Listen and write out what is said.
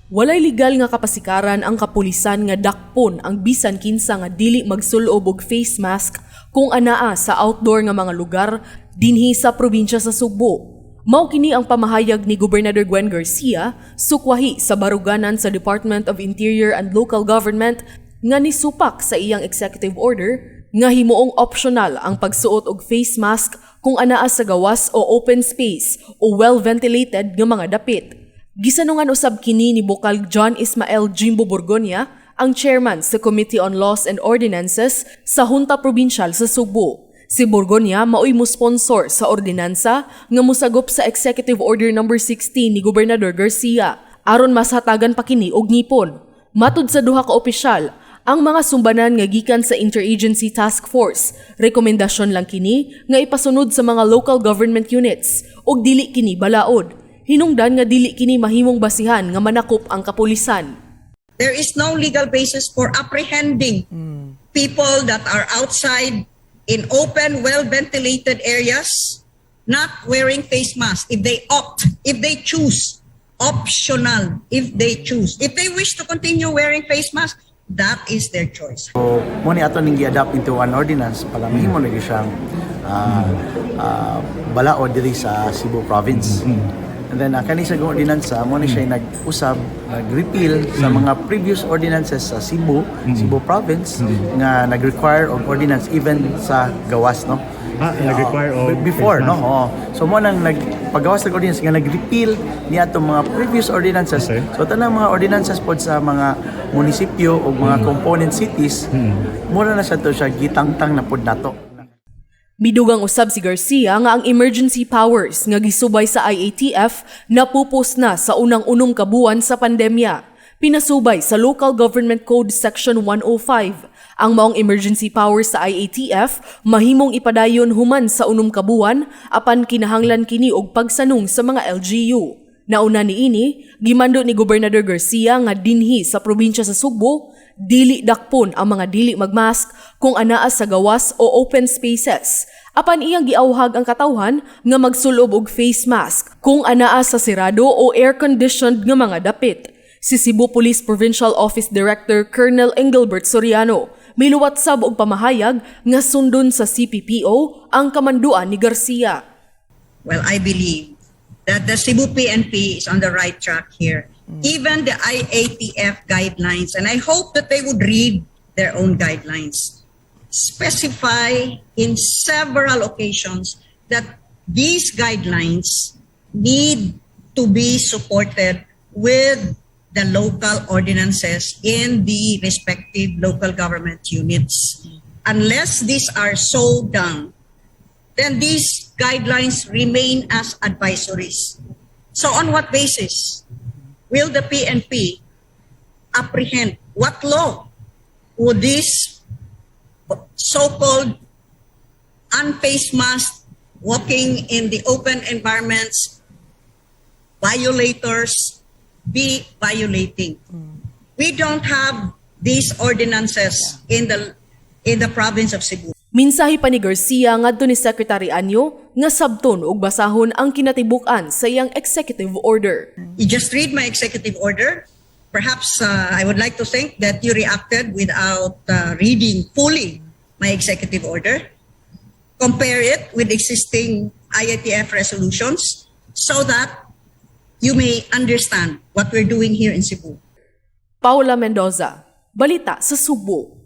Walay legal nga kapasikaran ang kapulisan nga dakpon ang bisan kinsa nga dili magsulob og face mask kung anaa sa outdoor nga mga lugar dinhi sa probinsya sa Sugbo. Mao kini ang pamahayag ni Gobernador Gwen Garcia sukwahi sa baruganan sa Department of Interior and Local Government nga nisupak sa iyang executive order nga himuong optional ang pagsuot og face mask kung anaa sa gawas o open space o well-ventilated nga mga dapit. Gisanungan usab kini ni Bokal John Ismael Jimbo Borgonia, ang chairman sa Committee on Laws and Ordinances sa Junta Provincial sa Sugbo. Si Borgonia maoy mo sponsor sa ordinansa nga mosagop sa Executive Order Number 16 ni Gobernador Garcia aron mas hatagan pa kini og ngipon. Matud sa duha ka opisyal, ang mga sumbanan nga gikan sa Interagency Task Force, rekomendasyon lang kini nga ipasunod sa mga local government units ug dili kini balaod. Hinungdan nga dili kini mahimong basihan nga manakop ang kapulisan. There is no legal basis for apprehending people that are outside in open, well-ventilated areas, not wearing face masks. If they opt, if they choose, optional, if they choose. If they wish to continue wearing face masks, that is their choice. So, mao ni ato ning gi-adapt into an ordinance para mahimo na gyud siyang balaod diri sa Cebu Province. And then kani sa ordinansa mao ni siya nag-usab, nag-repeal sa mga previous ordinances sa Cebu, Cebu Province nga nag-require og ordinance even sa gawas, no. Ah, nag-require og before face no. mask. Oo. So mao nang nagpagawas ng ordinance nga nag-repeal ni atong mga previous ordinances. So tanang mga ordinances pod sa mga munisipyo o mga component cities, mura na siya to siya gitangtang na pod nato. Midugang usab si Garcia nga ang emergency powers nga gisubay sa IATF napupos na sa unang 6 ka buwan sa pandemya. Pinasubay sa Local Government Code Section 105, ang maong emergency powers sa IATF mahimong ipadayon human sa 6 ka buwan, apan kinahanglan kini og pagsanong sa mga LGU. Nauna niini, gimando ni Gobernador Garcia nga dinhi sa probinsya sa Sugbo, dili dakpon ang mga dili magmask kung anaa sa gawas o open spaces. Apan iyang giawhag ang katawhan nga magsulob og face mask kung anaa sa sirado o air-conditioned nga mga dapit. Si Cebu Police Provincial Office Director Colonel Engelbert Soriano miluwat sab og pamahayag nga sundon sa CPPO ang kamanduan ni Garcia. Well, I believe that the Cebu PNP is on the right track here. Even the IATF guidelines, and I hope that they would read their own guidelines, specify in several occasions that these guidelines need to be supported with the local ordinances in the respective local government units. Unless these are so done, then these guidelines remain as advisories. So on what basis will the PNP apprehend? What law would this so-called unface mask walking in the open environments violators be violating? We don't have these ordinances in the province of Cebu. Minsahe pa ni Garcia ngadto ni Secretary Año nga sabton og basahon ang kinatibuk-an sa iyang executive order. You just read my executive order. Perhaps I would like to think that you reacted without reading fully my executive order. Compare it with existing IATF resolutions so that you may understand what we're doing here in Cebu. Paula Mendoza, Balita sa Sugbo.